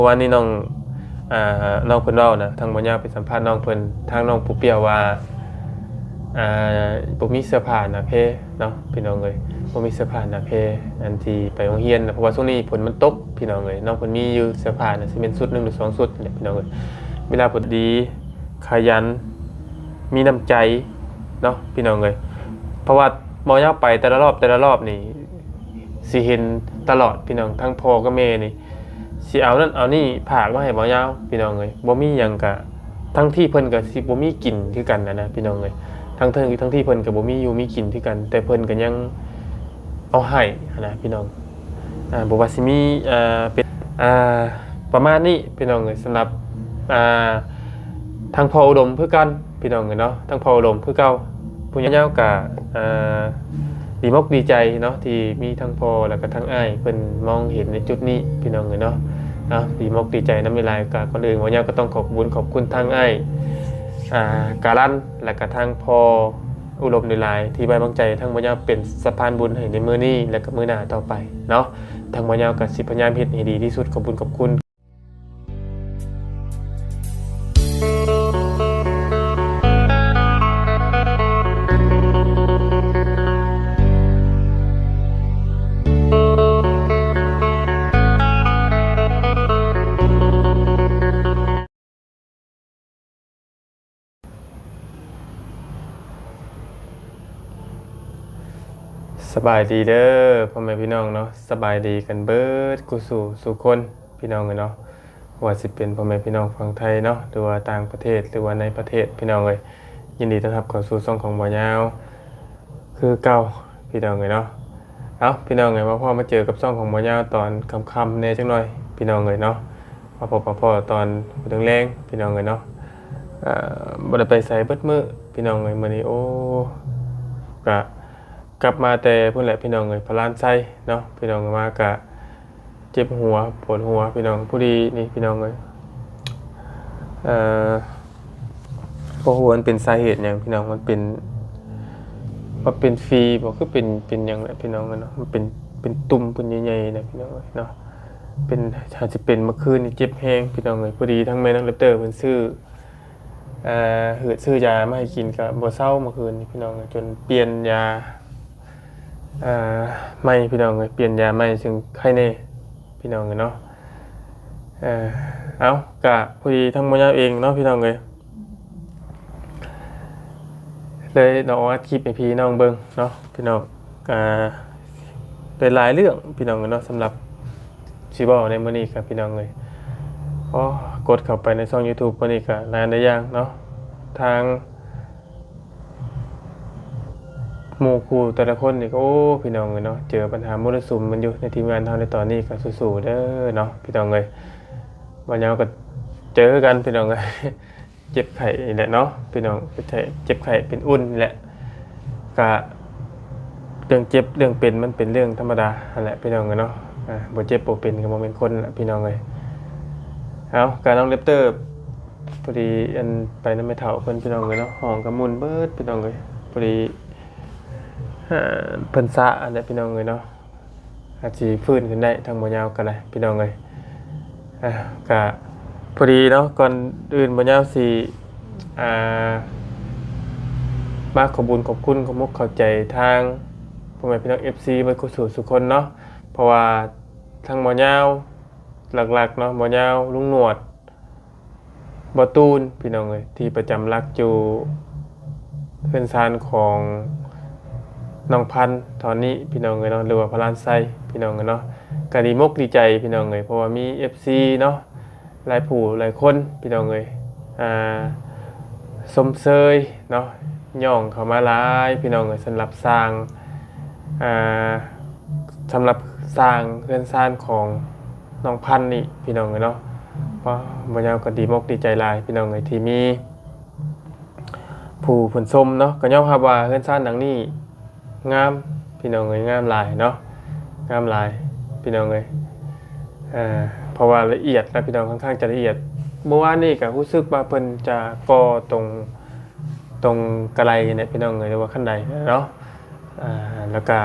ະວ່ານີ້ນ້ອງ ອ່າ ນ້ອງເພິ່ນເວົ້ານະ ທາງບໍ່ຍາວໄປສຳພາດນ້ອງເພິ່ນ ທາງນ້ອງປູປຽວວ່າ ອ່າ ບໍ່ມີເສື້ອຜ້າໜ້າແພເນາະ ພີ່ນ້ອງເອີຍ ບໍ່ມີເສື້ອຜ້າໜ້າແພ ອັນທີ່ໄປໂຮງຮຽນນະ ເພາະວ່າຊ່ວງນີ້ຝົນມັນຕົກ ພີ່ນ້ອງເອີຍ ນ້ອງເພິ່ນມີຢູ່ເສື້ອຜ້ານະ ຊິແມ່ນຊຸດໜຶ່ງຫຼືສອງຊຸດນີ້ແຫຼະ ພີ່ນ້ອງເອີຍ ເວລາພໍດີ ຂະຫຍັນ ມີນ້ຳໃຈເນາະ ພີ່ນ້ອງເອີຍ ເພາະວ່າບໍ່ຍາວໄປແຕ່ລະລອບ ແຕ່ລະລອບນີ້ ຊິເຫັນຕະຫຼອດ ພີ່ນ້ອງ ທັງພໍ່ກັບແມ່ນີ້ ຊິເອົານັ້ນເອົານີ້ຝາກມາໃຫ້ບ່າວຍາວ ພີ່ນ້ອງເອີຍ ບໍ່ມີຫຍັງກະ ທັງທີ່ເພິ່ນກະຊິບໍ່ມີກິນຄືກັນນະ ພີ່ນ້ອງເອີຍ ທັງເທິງ ທັງທີ່ເພິ່ນກະບໍ່ມີຢູ່ມີກິນຄືກັນ ແຕ່ເພິ່ນກະຍັງເອົາໃຫ້ຫັ້ນນະ ພີ່ນ້ອງ ອ່າ ບໍ່ວ່າຊິມີ ອ່າ ເປັນ ອ່າ ປະມານນີ້ ພີ່ນ້ອງເອີຍ ສຳລັບ ອ່າ ທາງພໍ່ອຸດົມຄືກັນ ພີ່ນ້ອງເອີຍເນາະ ທາງພໍ່ອຸດົມຄືເກົ່າ ຜູ້ຍາວກະ ອ່າ ດີມົກດີໃຈເນາະ ທີ່ມີທັງພໍ່ ແລ້ວກະທັງອ້າຍເພິ່ນມອງເຫັນໃນຈຸດນີ້ ພີ່ນ້ອງເອີຍເນາະ ເນາະ ດີມົກດີໃຈນຳຫຼາຍໆ ກະກ່ອນອື່ນບ່າວຍາວກະຕ້ອງຂອບບຸນຂອບຄຸນທາງອ້າຍ ອ່າ ກາລັນ ແລ້ວກະທາງພໍ່ອຸດົມຫຼາຍໆ ທີ່ໄວ້ວາງໃຈທາງບ່າວຍາວເປັນສະພານບຸນໃຫ້ໃນມື້ນີ້ ແລ້ວກະມື້ໜ້າຕໍ່ໄປເນາະ ທາງບ່າວຍາວກະຊິພະຍາຍາມເຮັດໃຫ້ດີທີ່ສຸດ ຂອບບຸນຂອບຄຸນ. ສະບາຍດີເດີພໍ່ແມ່ພີ່ນ້ອງເນາະ ສະບາຍດີກັນເບິດຄູ່ສູ່ສູ່ຄົນ ພີ່ນ້ອງເອີຍເນາະ ບໍ່ວ່າຊິເປັນພໍ່ແມ່ພີ່ນ້ອງຝັ່ງໄທເນາະ ຫຼືວ່າຕ່າງປະເທດ ຫຼືວ່າໃນປະເທດ ພີ່ນ້ອງເອີຍ ຍິນດີຕ້ອນຮັບເຂົ້າສູ່ຊ່ອງຂອງບ່າວຍາວຄືເກົ່າ ພີ່ນ້ອງເອີຍເນາະ ເອົ້າ ພີ່ນ້ອງເອີຍ ມາພໍ້ມາເຈີກັບຊ່ອງຂອງບ່າວຍາວຕອນຄ່ຳໆແດ່ຈັກໜ້ອຍ ພີ່ນ້ອງເອີຍເນາະ ມາພົບມາພໍ້ຕອນແລງໆ ພີ່ນ້ອງເອີຍເນາະ ເອີ ບໍ່ໄດ້ໄປໃສເບິດມື້ ພີ່ນ້ອງເອີຍ ມື້ນີ້ ໂອ້ ກະ ກັບມາແຕ່ພຸ້ນແຫຼະພີ່ນ້ອງເອີຍ ພະລານໄຊເນາະ ພີ່ນ້ອງເອີຍ ມາກະເຈັບຫົວປວດຫົວພີ່ນ້ອງ ພໍດີນີ້ພີ່ນ້ອງເອີຍ ເອີ ບໍ່ຮູ້ວ່າມັນເປັນສາເຫດຫຍັງພີ່ນ້ອງ ມັນເປັນ ວ່າເປັນຝີບໍ ຄືເປັນ ເປັນຫຍັງແຫຼະພີ່ນ້ອງເອີຍເນາະ ມັນເປັນ ເປັນຕຸ່ມ ເປັນໃຫຍ່ໆນະພີ່ນ້ອງເອີຍເນາະ ເປັນ ຫາກຊິເປັນເມື່ອຄືນນີ້ເຈັບແຮງພີ່ນ້ອງເອີຍ ພໍດີທາງແມ່ນ້ອງແຣັບເຕີເພິ່ນຊື້ ເອີ ຫືດຊື້ຢາມາໃຫ້ກິນກະບໍ່ເຊົາເມື່ອຄືນນີ້ພີ່ນ້ອງ ຈົນປ່ຽນຢາ ເອີ ໃໝ່ພີ່ນ້ອງເອີຍ ປ່ຽນຢາໃໝ່ ເຊິ່ງໄຄແນ່ພີ່ນ້ອງເອີຍເນາະ ເອີ ເອົ້າ ກະພໍດີທາງໝໍຍາວເອງເນາະພີ່ນ້ອງເອີຍ ເລີຍເນາະ ອັດຄລິບໃຫ້ພີ່ນ້ອງເບິ່ງເນາະພີ່ນ້ອງ ກະ ຫຼາຍໆເລື່ອງພີ່ນ້ອງເອີຍເນາະ ສຳລັບຊິເວົ້າໃນມື້ນີ້ກະພີ່ນ້ອງເອີຍ ໂອ້ ກົດເຂົ້າໄປໃນຊ່ອງຢູທູບມື້ນີ້ກະຫຼາຍອັນຫຼາຍຢ່າງເນາະ ທາງໝູ່ຄູ່ແຕ່ລະຄົນນີ້ກະ ໂອ້ ພີ່ນ້ອງເອີຍເນາະ ເຈີບັນຫາມໍລະສຸມມັນຢູ່ ໃນທີມງານເຮົາໃນຕອນນີ້ກະສູ້ໆເດີເນາະ ພີ່ນ້ອງເອີຍ ບ່າວຍາວກະເຈີຄືກັນພີ່ນ້ອງເອີຍ ເຈັບໄຂ້ນີ້ແຫຼະເນາະພີ່ນ້ອງ ເຈັບໄຂ້ ເຈັບໄຂ້ເປັນອຸ່ນນີ້ແຫຼະ ກະເລື່ອງເຈັບເລື່ອງເປັນມັນເປັນເລື່ອງທຳມະດາຫັ້ນແຫຼະພີ່ນ້ອງເອີຍເນາະ ອ່າ ບໍ່ເຈັບບໍ່ເປັນກະບໍ່ແມ່ນຄົນແຫຼະພີ່ນ້ອງເອີຍ ເອົ້າ ກະນ້ອງແຣັບເຕີ ພໍດີອັນໄປນຳແມ່ເຖົ້າເພິ່ນພີ່ນ້ອງເອີຍເນາະ ຫ້ອງກະໝຸ່ນເບິດພີ່ນ້ອງເອີຍ ພໍດີ ເອີ ເພິ່ນຊະຫັ້ນແຫຼະພີ່ນ້ອງເອີຍເນາະ ອາດຊິຟື້ນຂຶ້ນໄດ້ທາງບໍ່ຍາວກໍໄດ້ພີ່ນ້ອງເອີຍ ອ່າ ກະພໍດີເນາະ ກ່ອນອື່ນບໍ່ຍາວຊິ ອ່າ ມາຂອບບຸນຂອບຄຸນ ຂອບມຸກຂອບໃຈທາງພໍ່ແມ່ພີ່ນ້ອງເອັຟຊີເບິດຄູ່ສູ່ສູ່ຄົນເນາະ ເພາະວ່າທາງບໍ່ຍາວຫຼັກໆເນາະ ບໍ່ຍາວ ລຸງໜວດ ບໍ່ຕູນ ພີ່ນ້ອງເອີຍ ທີ່ປະຈຳຫຼັກຢູ່ເຮືອນຊານຂອງນ້ອງພັນຕອນນີ້ ພີ່ນ້ອງເອີຍເນາະ ຫຼືວ່າພະລານໄຊ ພີ່ນ້ອງເອີຍເນາະ ກະດີມົກດີໃຈ ພີ່ນ້ອງເອີຍ ເພາະວ່າມີເອັຟຊີເນາະ ຫຼາຍຜູ້ຫຼາຍຄົນ ພີ່ນ້ອງເອີຍ ອ່າ ຊົມເຊີຍເນາະ ຍ້ອງເຂົ້າມາຫຼາຍ ພີ່ນ້ອງເອີຍ ສຳລັບສ້າງ ອ່າ ສຳລັບສ້າງເຮືອນຊານຂອງນ້ອງພັນນີ້ ພີ່ນ້ອງເອີຍເນາະ ບໍ່ຍາວກໍດີມົກດີໃຈຫຼາຍ ພີ່ນ້ອງເອີຍ ທີ່ມີຜູ້ເພິ່ນຊົມເນາະ ກໍຍອມຮັບວ່າເຮືອນຊານຫຼັງນີ້ງາມ ພີ່ນ້ອງເອີຍ ງາມຫຼາຍເນາະ ງາມຫຼາຍ ພີ່ນ້ອງເອີຍ ເພາະວ່າລະອຽດນະ ພີ່ນ້ອງ ຂ້ອນຂ້າງຈະລະອຽດ ເມື່ອວານນີ້ກໍຮູ້ສຶກວ່າເພິ່ນຈະກໍ່ຕົງ ຕົງກະໄລນີ້ແຫຼະ ພີ່ນ້ອງເອີຍ ຫຼືວ່າຄັນໄດເນາະ ອ່າ ແລ້ວກະ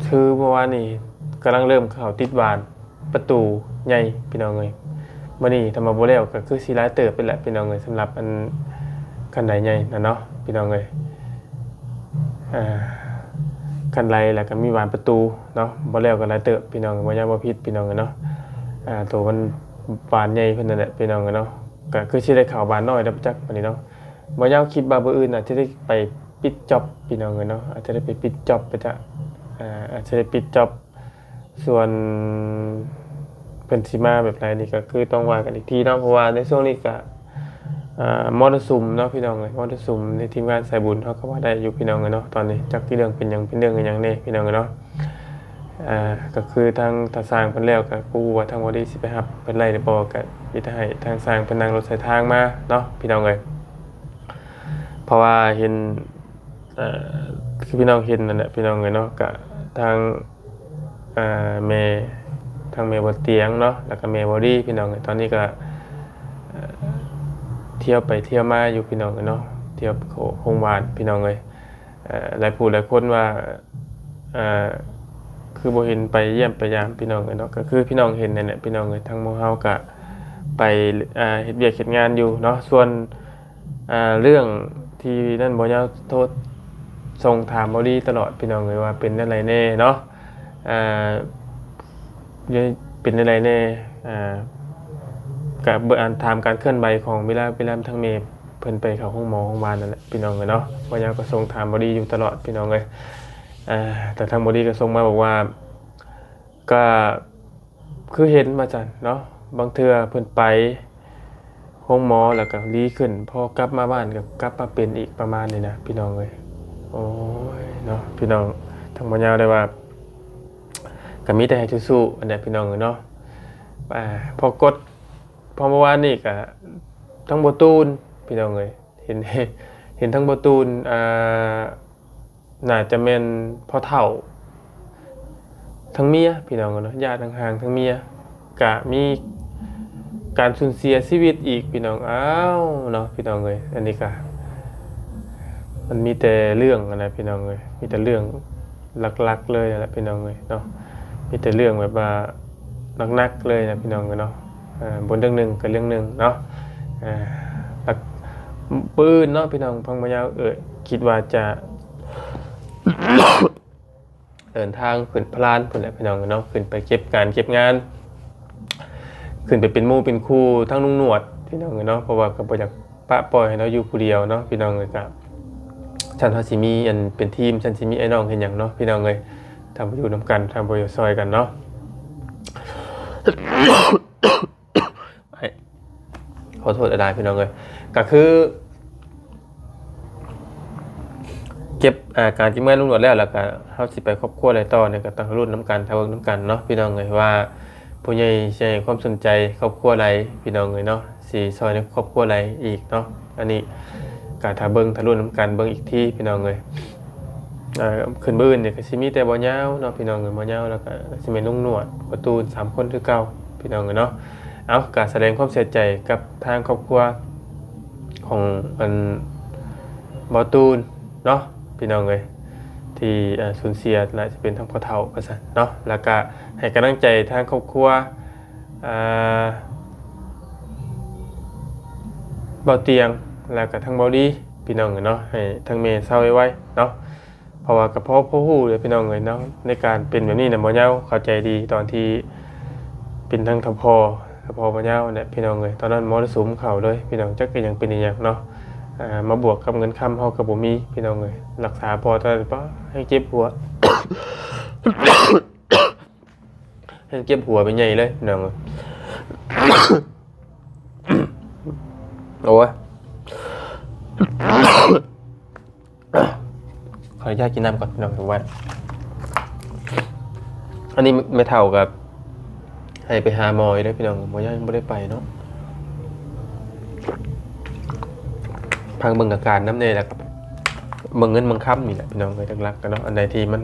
ຄືເມື່ອວານນີ້ກຳລັງເລີ່ມເຂົ້າຕິດຫວ່ານ ປະຕູໃຫຍ່ພີ່ນ້ອງເອີຍ. ມື້ນີ້ຖ້າວ່າບໍ່ແລ້ວກໍຄືຊິຫຼາຍເຕີບເລີຍແຫຼະພີ່ນ້ອງເອີຍ ສຳລັບອັນຄັນໄດໃຫຍ່ນັ້ນເນາະພີ່ນ້ອງເອີຍ. ອ່າ ຄັນໄດແລ້ວກໍມີບານປະຕູເນາະ ບໍ່ແລ້ວກໍຫຼາຍເຕີບພີ່ນ້ອງເອີຍ ບໍ່ຍາກບໍ່ຜິດພີ່ນ້ອງເອີຍເນາະ. ອ່າ ໂຕມັນບານໃຫຍ່ເພິ່ນນັ້ນແຫຼະພີ່ນ້ອງເອີຍເນາະ ກໍຄືຊິໄດ້ເຂົ້າບານນ້ອຍແລ້ວຈັກບັດນີ້ເນາະ. ບໍ່ຍາວຄິດວ່າມື້ອື່ນອາດຈະໄດ້ໄປປິດຈ໊ອບພີ່ນ້ອງເອີຍເນາະ ອາດຈະໄດ້ໄປປິດຈ໊ອບໄປຈະ ອ່າ ອາດຈະໄດ້ປິດຈ໊ອບ ສ່ວນເພິ່ນຊິມາແບບໃດນີ້ກໍຄືຕ້ອງວ່າກັນອີກທີເນາະ ເພາະວ່າໃນຊ່ວງນີ້ກໍ ອ່າ ມໍລະສຸມເນາະພີ່ນ້ອງເອີຍ ມໍລະສຸມໃນທີມງານສາຍບຸນເຮົາກໍວ່າໄດ້ຢູ່ພີ່ນ້ອງເອີຍເນາະ. ຕອນນີ້ຈັກຊິເລື່ອງເປັນຫຍັງ ເປັນເລື່ອງອີ່ຫຍັງແດ່ພີ່ນ້ອງເອີຍເນາະ. ອ່າ ກໍຄືທາງຕາຊ່າງເພິ່ນແລ້ວ ກໍບໍ່ຮູ້ວ່າທາງບໍ່ດີຊິໄປຮັບເພິ່ນໄດ້ຫຼືບໍ່ ກໍມີແຕ່ໃຫ້ທາງຊ່າງເພິ່ນນັ່ງລົດສາຍທາງມາເນາະພີ່ນ້ອງເອີຍ. ເພາະວ່າເຫັນ ເອີ ຄືພີ່ນ້ອງເຫັນນັ້ນແຫຼະພີ່ນ້ອງເອີຍເນາະ ກະທາງ ເອີ ແມ່ ທາງແມ່ບໍ່ຕຽງເນາະ ແລ້ວກະແມ່ບໍ່ດີພີ່ນ້ອງເອີຍ ຕອນນີ້ກະ ເອີ ທ່ຽວໄປທ່ຽວມາຢູ່ພີ່ນ້ອງເອີຍເນາະ ທ່ຽວໂຮງບານພີ່ນ້ອງເອີຍ. ເອີ ຫຼາຍຜູ້ຫຼາຍຄົນວ່າ ເອີ ຄືບໍ່ເຫັນໄປຢ້ຽມໄປຢາມພີ່ນ້ອງເອີຍເນາະ ກະຄືພີ່ນ້ອງເຫັນນັ້ນແຫຼະພີ່ນ້ອງເອີຍ ທາງໝູ່ເຮົາກະໄປ ເອີ ເຮັດວຽກເຮັດງານຢູ່ເນາະ. ສ່ວນ ອ່າ ເລື່ອງທີ່ນັ້ນ ບໍ່ຍາວໂທດສົ່ງຖາມບໍ່ດີຕະຫຼອດພີ່ນ້ອງເອີຍ ວ່າເປັນແນວໃດແດ່ເນາະ ອ່າ ເປັນແນວໃດແດ່ ອ່າ ກະເບິ່ງ ອ່າ ຖາມການເຄື່ອນໄຫວຂອງເວລາ ເວລາທາງແມ່ເພິ່ນໄປເຂົ້າໂຮງໝໍໂຮງບານນັ້ນແຫຼະພີ່ນ້ອງເອີຍເນາະ. ບໍ່ຍາວກໍສົ່ງຖາມບໍ່ດີຢູ່ຕະຫຼອດພີ່ນ້ອງເອີຍ ອ່າ ແຕ່ທາງບໍ່ດີກໍສົ່ງມາບອກວ່າ ກະ ຄືເຫັນວ່າຊັ້ນເນາະ ບາງເທື່ອເພິ່ນໄປໂຮງໝໍແລ້ວກໍດີຂຶ້ນ ພໍກັບມາບ້ານກໍກັບມາເປັນອີກ ປະມານນີ້ນະພີ່ນ້ອງເອີຍ. ໂອ້ຍເນາະ ພີ່ນ້ອງ ທາງໝໍຍາວໄດ້ວ່າ ກໍມີແຕ່ໃຫ້ສູ້ໆ ອັນໃດພີ່ນ້ອງເອີຍເນາະ. ອ່າ ພໍກົດ ພໍເມື່ອວານນີ້ກໍທາງບໍ່ຕູນ ພີ່ນ້ອງເອີຍ ເຫັນ ເຫັນທາງບໍ່ຕູນ ອ່າ ໜ້າຈະແມ່ນພໍ່ເຖົ້າທັງເມຍພີ່ນ້ອງເນາະ ຍາດຫ່າງໆທັງເມຍ ກະມີການສູນເສຍຊີວິດອີກພີ່ນ້ອງ. ອ້າວເນາະ ພີ່ນ້ອງເອີຍ ອັນນີ້ກະ ມັນມີແຕ່ເລື່ອງຫັ້ນນະພີ່ນ້ອງເອີຍ ມີແຕ່ເລື່ອງຫຼັກໆເລີຍຫັ້ນລະພີ່ນ້ອງເອີຍເນາະ ມີແຕ່ເລື່ອງແບບວ່າໜັກໆເລີຍນະພີ່ນ້ອງເອີຍເນາະ. ອ່າ ບົນເລື່ອງໜຶ່ງກັບເລື່ອງໜຶ່ງເນາະ ອ່າ ແລ້ວມື້ອື່ນເນາະ ພີ່ນ້ອງ ທາງໝໍຍາວ ເອີ ຄິດວ່າຈະເດີນທາງຂຶ້ນພະລານພຸ້ນແຫຼະພີ່ນ້ອງເນາະ ຂຶ້ນໄປເກັບການເກັບງານ ຂຶ້ນໄປເປັນໝູ່ເປັນຄູ່ທາງລຸງໜວດພີ່ນ້ອງເນາະ ເພາະວ່າກໍບໍ່ຢາກປະປ່ອຍໃຫ້ລາວຢູ່ຜູ້ດຽວເນາະ ພີ່ນ້ອງເອີຍ. ກະ ຊັ້ນເຮົາຊິມີອັນເປັນທີມ ຊັ້ນຊິມີອ້າຍນ້ອງເຮັດຫຍັງເນາະ ພີ່ນ້ອງເອີຍ ຖ້າບໍ່ຢູ່ນຳກັນ ຖ້າບໍ່ຢູ່ຊ່ອຍກັນເນາະ. ຂໍໂທດຫຼາຍໆ ພີ່ນ້ອງເອີຍ ກໍຄືເກັບ ອ່າ ການເກັບງານລຸງໜວດແລ້ວ ແລ້ວກໍເຮົາຊິໄປຄອບຄົວໃດຕໍ່ນີ້ ກໍຕ້ອງລຸ້ນນຳກັນ ຖ້າເບິ່ງນຳກັນເນາະ ພີ່ນ້ອງເອີຍ ວ່າຜູ້ໃຫຍ່ຊິໃຫ້ຄວາມສົນໃຈຄອບຄົວໃດ ພີ່ນ້ອງເອີຍເນາະ ຊິຊ່ອຍໃນຄອບຄົວໃດອີກເນາະ. ອັນນີ້ກໍຖ້າເບິ່ງ ຖ້າລຸ້ນນຳກັນເບິ່ງອີກທີ ພີ່ນ້ອງເອີຍ. ເອີ ຄືນມື້ອື່ນນີ້ກໍຊິມີແຕ່ບໍ່ຍາວເນາະ ພີ່ນ້ອງເອີຍ ບໍ່ຍາວ ແລ້ວກໍຊິແມ່ນລຸງໜວດ ພໍ່ຕູນ ສາມຄົນຄືເກົ່າ ພີ່ນ້ອງເອີຍເນາະ. ເອົາ ກໍສະແດງຄວາມເສຍໃຈກັບທາງຄອບຄົວຂອງອັນ ບໍ່ຕູນເນາະ ພີ່ນ້ອງເອີຍ ທີ່ ເອີ ສູນເສຍ ໜ້າຈະເປັນທາງພໍ່ເຖົ້າວ່າຊັ້ນເນາະ ແລ້ວກໍໃຫ້ກຳລັງໃຈທາງຄອບຄົວ ອ່າ ເບົາຕຽງ ແລ້ວກໍທາງເບົາດີ ພີ່ນ້ອງເອີຍເນາະ ໃຫ້ທາງແມ່ເຊົາໄວໆເນາະ. ເພາະວ່າກໍພໍ ພໍຮູ້ເດ້ພີ່ນ້ອງເອີຍເນາະ ໃນການເປັນແບບນີ້ນະ ໝໍຍາວເຂົ້າໃຈດີ ຕອນທີ່ເປັນທັງທະພໍ ທະພໍໝໍຍາວແຫຼະ ພີ່ນ້ອງເອີຍ. ຕອນນັ້ນມໍລະສຸມເຂົ້າເລີຍພີ່ນ້ອງ ຈັກເປັນຫຍັງເປັນອີ່ຫຍັງເນາະ ອ່າ ມາບວກກັບເງິນຄຳເຮົາກໍບໍ່ມີ ພີ່ນ້ອງເອີຍ. ລັກສາພໍ່ຕອນນັ້ນ ປາ ແຮງເຈັບຫົວ ແຮງເຈັບຫົວໄປໃຫຍ່ເລີຍພີ່ນ້ອງເອີຍ. ໂອ້ຍ ຂໍອະນຸຍາດກິນນ້ຳກ່ອນພີ່ນ້ອງ ທຸກທ່ານ. ອັນນີ້ແມ່ເຖົ້າກໍໃຫ້ໄປຫາໝໍຢູ່ເດ້ພີ່ນ້ອງ ໝໍຍັງບໍ່ໄດ້ໄປເນາະ. ພັງເບິ່ງອາການນຳແດ່ ແລ້ວກໍເບິ່ງເງິນເບິ່ງຄຳນີ້ແຫຼະພີ່ນ້ອງເອີຍ ຫຼັກໆກັນເນາະ. ອັນໃດທີ່ມັນ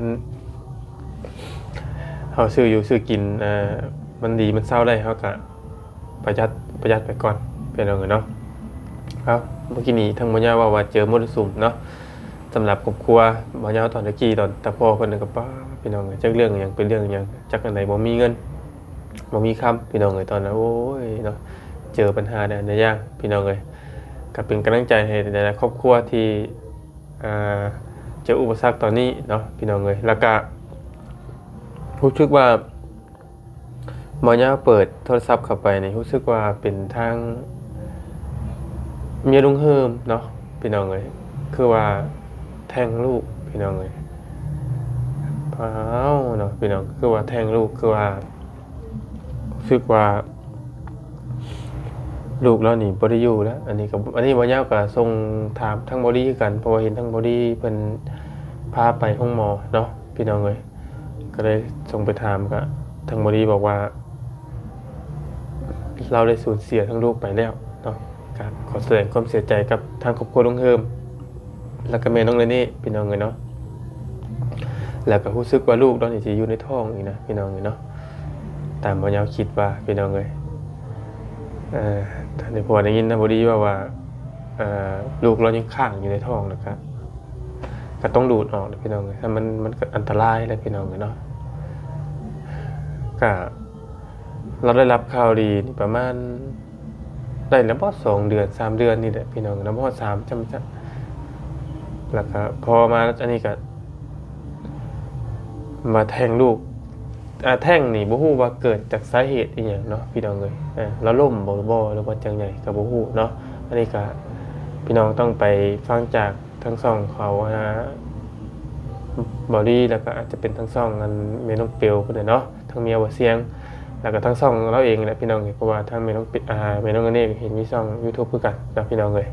ເຮົາຊື້ຢູ່ຊື້ກິນ ເອີ ມັນດີມັນເຊົາໄດ້ ເຮົາກໍ ປະຢັດ ປະຢັດໄປກ່ອນພີ່ນ້ອງເອີຍເນາະ. ເອົາ ເມື່ອກີ້ນີ້ທາງໝໍຍາວເວົ້າວ່າເຈີມໍລະສຸມເນາະ ສຳລັບຄອບຄົວໝໍຍາວຕອນຕະກີ້ ຕອນຕາພໍ່ເພິ່ນກໍ ປາ ພີ່ນ້ອງເອີຍ ຈັກເລື່ອງຫຍັງເປັນເລື່ອງຫຍັງ ຈັກອັນໃດບໍ່ມີເງິນ ບໍ່ມີຄຳພີ່ນ້ອງເອີຍ ຕອນນັ້ນ ໂອ້ຍເນາະ ເຈີບັນຫາຫຼາຍໆຢ່າງພີ່ນ້ອງເອີຍ. ກໍເປັນກຳລັງໃຈໃຫ້ຫຼາຍໆຄອບຄົວທີ່ ອ່າ ເຈີອຸປະສັກຕອນນີ້ເນາະພີ່ນ້ອງເອີຍ. ແລ້ວກະຮູ້ສຶກວ່າ ບໍ່ຍາວເປີດໂທລະສັບເຂົ້າໄປນີ້ ຮູ້ສຶກວ່າເປັນທາງເມຍລຸງເຮີມເນາະພີ່ນ້ອງເອີຍ ຄືວ່າແທັງລູກພີ່ນ້ອງເອີຍ. ອ້າວເນາະພີ່ນ້ອງ ຄືວ່າແທັງລູກ ຄືວ່າ ຮູ້ສຶກວ່າລູກລາວນີ້ບໍ່ໄດ້ຢູ່ແລ້ວ. ອັນນີ້ກໍ ອັນນີ້ບໍ່ຍາວກໍສົ່ງຖາມທາງບໍດີຄືກັນ ເພາະວ່າເຫັນທາງບໍດີເພິ່ນພາໄປໂຮງໝໍເນາະພີ່ນ້ອງເອີຍ. ກໍເລີຍສົ່ງໄປຖາມ ກໍທາງບໍດີບອກວ່າ ລາວໄດ້ສູນເສຍທັງລູກໄປແລ້ວເນາະ. ກໍຂໍສະແດງຄວາມເສຍໃຈກັບທາງຄອບຄົວລຸງເຮີມ ແລ້ວກໍແມ່ນ້ອງເຣເນ່ພີ່ນ້ອງເອີຍເນາະ. ແລ້ວກໍຮູ້ສຶກວ່າລູກເຮົານີ້ຊິຢູ່ໃນທ້ອງອີກນະພີ່ນ້ອງເອີຍເນາະ ຕາມບໍ່ຍາວຄິດວ່າພີ່ນ້ອງເອີຍ. ເອີ ເພາະວ່າໄດ້ຍິນນະ ພໍດີວ່າ ວ່າ ເອີ ລູກເຮົາຍັງຄ້າງຢູ່ໃນທ້ອງ ແລ້ວກໍ ກໍຕ້ອງດູດອອກນະພີ່ນ້ອງເອີຍ ຖ້າມັນ ມັນກໍອັນຕະລາຍແຫຼະພີ່ນ້ອງເອີຍເນາະ. ກໍ ເຮົາໄດ້ຮັບຂ່າວດີນີ້ປະມານ ໄດ້ແລ້ວບໍ່ ສອງເດືອນ ສາມເດືອນນີ້ແຫຼະພີ່ນ້ອງເນາະ ບໍ່ຮອດສາມຊ້ຳ. ແລ້ວກໍພໍມາອັນນີ້ກໍມາແທັງລູກ ອ່າ ແທັງນີ້ບໍ່ຮູ້ວ່າເກີດຈາກສາເຫດອີ່ຫຍັງເນາະພີ່ນ້ອງເອີຍ. ເອີ ລາວລົ້ມບໍ່ ຫຼືວ່າຈັ່ງໃດກໍບໍ່ຮູ້ເນາະ. ອັນນີ້ກໍພີ່ນ້ອງຕ້ອງໄປຟັງຈາກທາງຊ່ອງເຂົາ ອ່າ ບໍດີ ແລ້ວກໍອາດຈະເປັນທາງຊ່ອງອັນແມ່ນ້ອງເປວພຸ້ນແຫຼະເນາະ ທັງເມຍບໍ່ສຽງ ແລ້ວກໍທັງຊ່ອງລາວເອງແຫຼະພີ່ນ້ອງເອີຍ. ເພາະວ່າທັງແມ່ນ້ອງເປ ອ່າ ແມ່ນ້ອງເນເນກເຫັນມີຊ່ອງຢູທູບຄືກັນເນາະພີ່ນ້ອງເອີຍ.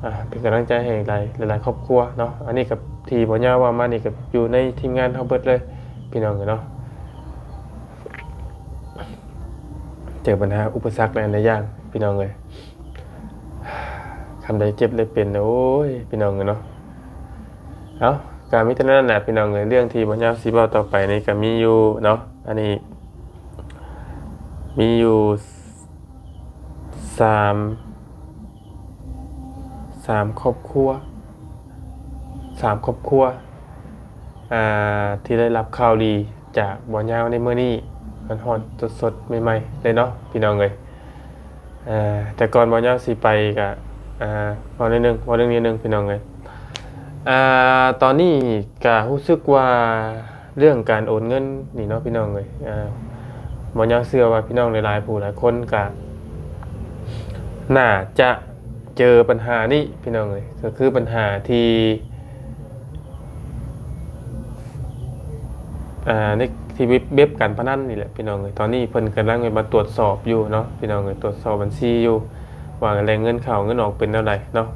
ອ່າ ເປັນກຳລັງໃຈໃຫ້ຫຼາຍ ຫຼາຍໆຄອບຄົວເນາະ. ອັນນີ້ກໍທີ່ບໍ່ຍາວເວົ້າມານີ້ກໍຢູ່ໃນທີມງານເຮົາເບິດເລີຍພີ່ນ້ອງເອີຍເນາະ. ເຈີບັນຫາອຸປະສັກຫຼາຍໆຢ່າງພີ່ນ້ອງເອີຍ. ຄຳໃດເຈັບໄດ້ເປັນ ໂອ້ຍ ພີ່ນ້ອງເອີຍເນາະ. ເອົາ ກໍມີເທົ່ານັ້ນແຫຼະພີ່ນ້ອງເອີຍ. ເລື່ອງທີ່ບໍ່ຍາວຊິເວົ້າຕໍ່ໄປນີ້ກໍມີຢູ່ເນາະ ອັນນີ້ມີຢູ່ສາມ ສາມຄອບຄົວ ສາມຄອບຄົວ ອ່າ ທີ່ໄດ້ຮັບຂ່າວດີຈາກບໍ່ຍາວໃນມື້ນີ້ ຮ້ອນໆສົດໆໃໝ່ໆເລີຍເນາະພີ່ນ້ອງເອີຍ. ເອີ ແຕ່ກ່ອນບໍ່ຍາວຊິໄປກະ ອ່າ ເວົ້າໜ້ອຍໜຶ່ງ ເວົ້າເລື່ອງນີ້ໜຶ່ງພີ່ນ້ອງເອີຍ. ອ່າ ຕອນນີ້ກະຮູ້ສຶກວ່າເລື່ອງການໂອນເງິນນີ້ເນາະພີ່ນ້ອງເອີຍ ອ່າ ບໍ່ຍາວເຊື່ອວ່າພີ່ນ້ອງຫຼາຍໆຜູ້ຫຼາຍຄົນກະໜ້າຈະເຈີບັນຫານີ້ພີ່ນ້ອງເອີຍ ກໍຄືບັນຫາທີ່ ອ່າ ໃນທີ່ເວັບ ເວັບການພະນັນນີ້ແຫຼະພີ່ນ້ອງເອີຍ. ຕອນນີ້ເພິ່ນກຳລັງມາຕວດສອບຢູ່ເນາະພີ່ນ້ອງເອີຍ ຕວດສອບບັນຊີຢູ່ ວ່າແຫຼ່ງເງິນເຂົ້າເງິນອອກເປັນແນວໃດເນາະ.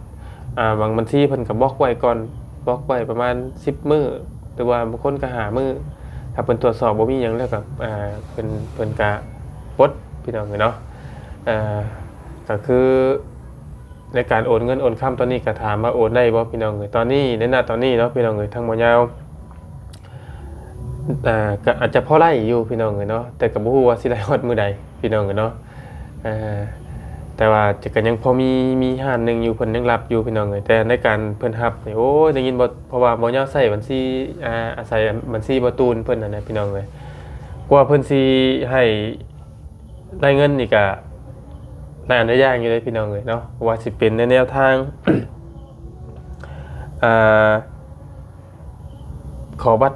ອ່າ ບາງບັນຊີເພິ່ນກໍບລັອກໄວ້ກ່ອນ ບລັອກໄວ້ປະມານສິບມື້ ຫຼືວ່າບາງຄົນກໍຫ້າມື້ ຖ້າເພິ່ນຕວດສອບບໍ່ມີຫຍັງແລ້ວກໍ ອ່າ ເພິ່ນ ເພິ່ນກໍປົດພີ່ນ້ອງເອີຍເນາະ. ເອີ ກໍຄື ໃນການໂອນເງິນໂອນຄຳຕອນນີ້ກໍຖາມວ່າໂອນໄດ້ບໍ່ພີ່ນ້ອງເອີຍ? ຕອນນີ້ ໃນນະຕອນນີ້ເນາະພີ່ນ້ອງເອີຍ ທາງບໍ່ຍາວ ເອີ ກໍອາດຈະພໍໄດ້ຢູ່ພີ່ນ້ອງເອີຍເນາະ ແຕ່ກໍບໍ່ຮູ້ວ່າຊິໄດ້ຮອດມື້ໃດພີ່ນ້ອງເອີຍເນາະ. ເອີ ແຕ່ວ່າກໍຍັງພໍມີ ມີຮ້ານໜຶ່ງຢູ່ ເພິ່ນຍັງຮັບຢູ່ພີ່ນ້ອງເອີຍ ແຕ່ໃນການເພິ່ນຮັບນີ້ ໂອ້ຍ ໄດ້ຍິນບໍ່ ເພາະວ່າບໍ່ຍາວໃຊ້ບັນຊີ ອາ ອາໄສບັນຊີບໍ່ຕູນເພິ່ນຫັ້ນນະພີ່ນ້ອງເອີຍ ກວ່າເພິ່ນຊິໃຫ້ ໄດ້ເງິນນີ້ກະຫຼາຍອັນຫຼາຍຢ່າງຢູ່ເດ້ພີ່ນ້ອງເອີຍເນາະ ບໍ່ວ່າຊິເປັນໃນແນວທາງ ອ່າ ຂໍບັດ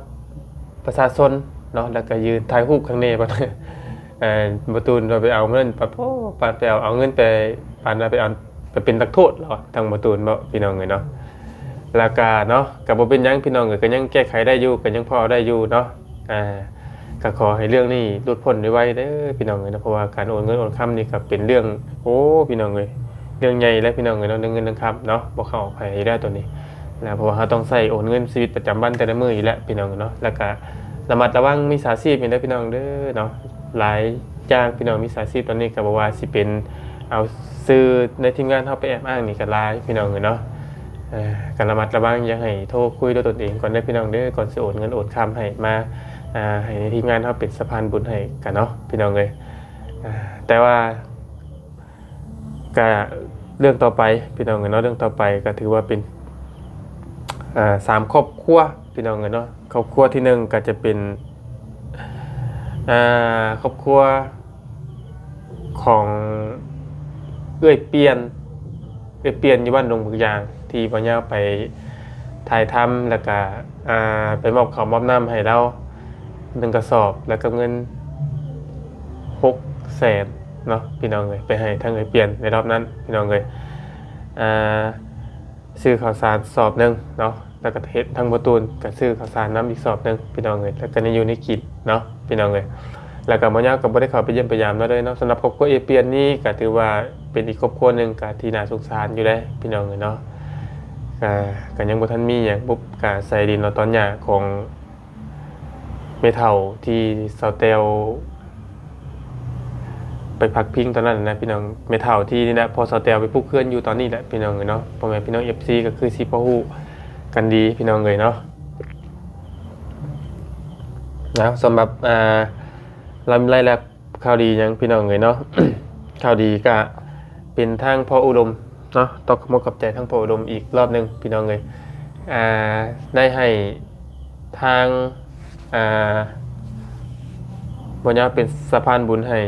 ປະຊາຊົນເນາະ ແລ້ວກະຢືນຖ່າຍຮູບຂ້າງແນ່ ປານ ເອີ ບໍ່ຕູນວ່າໄປເອົາເງິນ ປາດ ໂອ້ ປາດໄປເອົາ ເອົາເງິນໄປ ປານວ່າໄປເອົາ ໄປເປັນນັກໂທດລາວ ທາງບໍ່ຕູນເນາະ ພີ່ນ້ອງເອີຍເນາະ. ແລ້ວກະເນາະ ກະບໍ່ເປັນຫຍັງພີ່ນ້ອງເອີຍ ກະຍັງແກ້ໄຂໄດ້ຢູ່ ກະຍັງພໍເອົາໄດ້ຢູ່ເນາະ. ອ່າ ກໍຂໍໃຫ້ເລື່ອງນີ້ຫຼຸດພົ້ນໄວໆເດີພີ່ນ້ອງເອີຍເນາະ ເພາະວ່າການໂອນເງິນໂອນຄຳນີ້ກໍເປັນເລື່ອງ ໂອ້ ພີ່ນ້ອງເອີຍ ເລື່ອງໃຫຍ່ແຫຼະພີ່ນ້ອງເອີຍເນາະ ເລື່ອງເງິນເລື່ອງຄຳເນາະ ບໍ່ເຂົ້າໃຜໄດ້ຕົວນີ້ນະ ເພາະວ່າເຮົາຕ້ອງໃຊ້ໂອນເງິນຊີວິດປະຈຳວັນແຕ່ລະມື້ຢູ່ແລ້ວພີ່ນ້ອງເນາະ. ແລ້ວກໍລະມັດລະວັງມິດສາຊີບນີ້ເດີພີ່ນ້ອງເດີເນາະ ຫຼາຍຢ່າງພີ່ນ້ອງ ມິດສາຊີບຕອນນີ້ກໍບໍ່ວ່າຊິເປັນ ເອົາຊື່ໃນທີມງານເຮົາໄປແອບອ້າງນີ້ກໍຫຼາຍພີ່ນ້ອງເອີຍເນາະ. ເອີ ກໍລະມັດລະວັງ ຢ່າໃຫ້ໂທຄຸຍດ້ວຍຕົນເອງກ່ອນເດີພີ່ນ້ອງເດີ ກ່ອນຊິໂອນເງິນໂອນຄຳໃຫ້ມາ ອ່າ ໃຫ້ໃນທີມງານເຮົາເປັນສະພານບຸນໃຫ້ກັນເນາະພີ່ນ້ອງເອີຍ. ອ່າ ແຕ່ວ່າກະເລື່ອງຕໍ່ໄປພີ່ນ້ອງເອີຍເນາະ ເລື່ອງຕໍ່ໄປກໍຖືວ່າເປັນ ອ່າ ສາມຄອບຄົວພີ່ນ້ອງເອີຍເນາະ. ຄອບຄົວທີໜຶ່ງກໍຈະເປັນ ອ່າ ຄອບຄົວຂອງເອື້ອຍປ່ຽນ ເອື້ອຍປ່ຽນຢູ່ບ້ານດົງບຶກຢາງ ທີ່ບ່າວຍາວໄປຖ່າຍທຳ ແລ້ວກະ ອ່າ ໄປມອບເຂົ້າມອບນ້ຳໃຫ້ລາວໜຶ່ງກະສອບ ແລ້ວກໍເງິນຫົກແສນເນາະ ພີ່ນ້ອງເອີຍ ໄປໃຫ້ທາງເອື້ອຍປ່ຽນໃນຮອບນັ້ນ ພີ່ນ້ອງເອີຍ. ອ່າ ຊື້ເຂົ້າສານສອບໜຶ່ງເນາະ ແລ້ວກໍເຮັດທາງພໍ່ຕູນກໍຊື້ເຂົ້າສານນຳອີກສອບໜຶ່ງ ພີ່ນ້ອງເອີຍ ແລ້ວກໍໄດ້ຢູ່ໄດ້ກິນເນາະ ພີ່ນ້ອງເອີຍ. ແລ້ວກໍບ່າວຍາວກໍບໍ່ໄດ້ເຂົ້າໄປຢ້ຽມໄປຢາມລາວເລີຍເນາະ. ສຳລັບຄອບຄົວເອື້ອຍປ່ຽນນີ້ກໍຖືວ່າເປັນອີກຄອບຄົວໜຶ່ງ ກໍທີ່ໜ້າສົງສານຢູ່ເດ້ ພີ່ນ້ອງເອີຍເນາະ. ກໍ ກໍຍັງບໍ່ທັນມີຫຍັງ ບຸບ ກະໃສ່ດິນເນາະ ຕອນຫຍ້າຂອງ ແມ່ເຖົ້າທີ່ສາວແຕ້ວໄປພັກພິງຕອນນັ້ນນະ ພີ່ນ້ອງ. ແມ່ເຖົ້າທີ່ນີ້ແຫຼະ ພໍ່ສາວແຕ້ວໄປປຸກເຮືອນຢູ່ຕອນນີ້ແຫຼະ ພີ່ນ້ອງເອີຍເນາະ. ພໍ່ແມ່ພີ່ນ້ອງເອັຟຊີກໍຄືຊິພໍຮູ້ກັນດີ ພີ່ນ້ອງເອີຍເນາະ. ເອົາ ສຳລັບ ອ່າ ລຳລາຍລັກ ຂ່າວດີຫຍັງ ພີ່ນ້ອງເອີຍເນາະ. ຂ່າວດີກະເປັນທາງພໍ່ອຸດົມເນາະ ຕ້ອງຂອບອົກຂອບໃຈທາງພໍ່ອຸດົມອີກລອບໜຶ່ງ ພີ່ນ້ອງເອີຍ. ອ່າ ໄດ້ໃຫ້ທາງ ອ່າ ບ່າວຍາວເປັນສະພານບຸນໃຫ້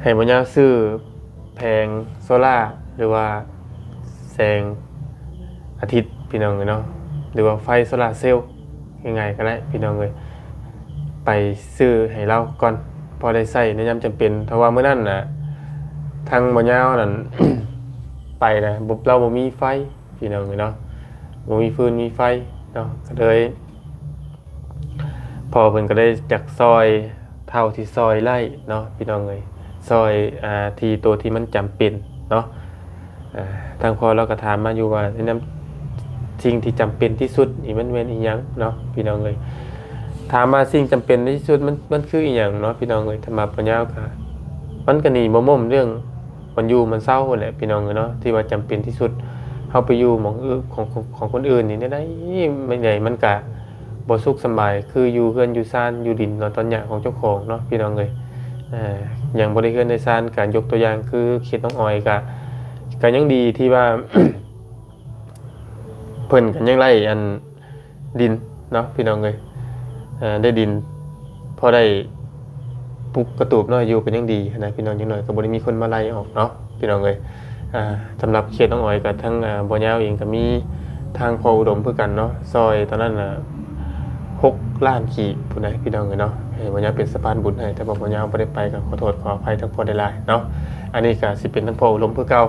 ໃຫ້ບ່າວຍາວຊື້ ແຜງໂຊລາ ຫຼືວ່າແສງອາທິດ ພີ່ນ້ອງເອີຍເນາະ ຫຼືວ່າໄຟໂຊລາເຊວ ງ່າຍໆກໍໄດ້ ພີ່ນ້ອງເອີຍ ໄປຊື້ໃຫ້ລາວກ່ອນ ພໍໄດ້ໃຊ້ໃນຍາມຈຳເປັນ. ເພາະວ່າມື້ນັ້ນນະ ທາງບ່າວຍາວນັ້ນ ໄປນະ ບໍ່ ລາວບໍ່ມີໄຟ ພີ່ນ້ອງເອີຍເນາະ ບໍ່ມີຟືນມີໄຟເນາະ ກໍເລີຍ ພໍ່ເພິ່ນກໍໄດ້ຢາກຊ່ອຍເທົ່າທີ່ຊ່ອຍໄດ້ເນາະ ພີ່ນ້ອງເອີຍ ຊ່ອຍ ອ່າ ທີ່ໂຕທີ່ມັນຈຳເປັນເນາະ. ອ່າ ທາງພໍ່ລາວກໍຖາມມາຢູ່ວ່າ ໃນນຳສິ່ງທີ່ຈຳເປັນທີ່ສຸດນີ້ມັນແມ່ນອີ່ຫຍັງເນາະ ພີ່ນ້ອງເອີຍ. ຖາມວ່າສິ່ງຈຳເປັນທີ່ສຸດມັນ ມັນຄືອີ່ຫຍັງເນາະ ພີ່ນ້ອງເອີຍ. ສຳລັບບ່າວຍາວກໍ ມັນກໍໜີບໍ່ມ້ນເລື່ອງບ່ອນຢູ່ບ່ອນເຊົາຫັ້ນແຫຼະ ພີ່ນ້ອງເອີຍເນາະ ທີ່ວ່າຈຳເປັນທີ່ສຸດ. ເຮົາໄປຢູ່ໝ່ອງອື່ນ ຂອງ ຂອງຄົນອື່ນນີ້ ແນວໃດ ແນວໃດມັນກະບໍ່ສຸກສະບາຍ ຄືຢູ່ເຮືອນຢູ່ຊານ ຢູ່ດິນນອນຕອນຫຍ້າຂອງເຈົ້າຂອງເນາະ ພີ່ນ້ອງເອີຍ. ເອີ ຍັງບໍ່ໄດ້ເຮືອນໄດ້ຊານ ກະຍົກຕົວຢ່າງຄືເຂດນ້ອງອອຍ ກະ ກະຍັງດີທີ່ວ່າ ເພິ່ນກໍຍັງໄດ້ອັນ ດິນເນາະ ພີ່ນ້ອງເອີຍ ເອີ ໄດ້ດິນພໍໄດ້ປຸກກະຕູບນ້ອຍຢູ່ກໍຍັງດີຫັ້ນນະ ພີ່ນ້ອງ. ຢ່າງໜ້ອຍກໍບໍ່ໄດ້ມີຄົນມາໄລ່ອອກເນາະ ພີ່ນ້ອງເອີຍ. ອ່າ ສຳລັບເຂດນ້ອງອອຍກໍທັງ ອ່າ ບ່າວຍາວເອງກໍມີທາງພໍ່ອຸດົມຄືກັນເນາະ ຊ່ອຍຕອນນັ້ນນະ ຫົກລ້ານກີບພຸ້ນນະ ພີ່ນ້ອງເອີຍເນາະ ໃຫ້ບ່າວຍາວເປັນສະພານບຸນໃຫ້. ແຕ່ວ່າບ່າວຍາວບໍ່ໄດ້ໄປ ກໍຂໍໂທດຂໍອະໄພທາງພໍ່ຫຼາຍໆເນາະ. ອັນນີ້ກໍຊິເປັນທາງພໍ່ອຸດົມຄືເກົ່າ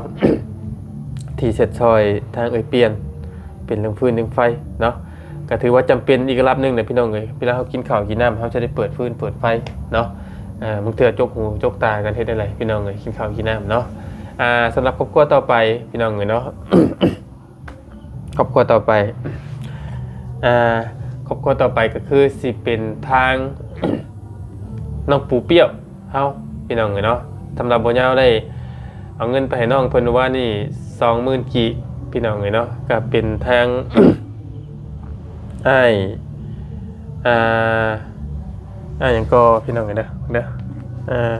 ທີ່ເຊັດຊ່ອຍທາງເອື້ອຍປ່ຽນ ເປັນເລື່ອງຟືນເລື່ອງໄຟເນາະ ກໍຖືວ່າຈຳເປັນອີກລະດັບໜຶ່ງແຫຼະ ພີ່ນ້ອງເອີຍ. ເວລາເຮົາກິນເຂົ້າກິນນ້ຳ ເຮົາຈະໄດ້ເປີດຟືນເປີດໄຟເນາະ. ເອີ ບາງເທື່ອຈົກຫູຈົກຕາກັນເຮັດໄດ້ຫຼາຍ ພີ່ນ້ອງເອີຍ ກິນເຂົ້າກິນນ້ຳເນາະ. ອ່າ ສຳລັບຄອບຄົວຕໍ່ໄປ ພີ່ນ້ອງເອີຍເນາະ ຄອບຄົວຕໍ່ໄປ ອ່າ ຄອບຄົວຕໍ່ໄປກໍຄືຊິເປັນທາງ ນ້ອງປູປ່ຽວເຮົາ ພີ່ນ້ອງເອີຍເນາະ. ສຳລັບບ່າວຍາວໄດ້ເອົາເງິນໄປໃຫ້ນ້ອງເພິ່ນວານນີ້ ສອງໝື່ນກີບ ພີ່ນ້ອງເອີຍເນາະ. ກໍເປັນທາງ ອ້າຍ ອ່າ ອ້າຍຫຍັງກໍ ພີ່ນ້ອງເອີຍເດີ ເດີ ອ່າ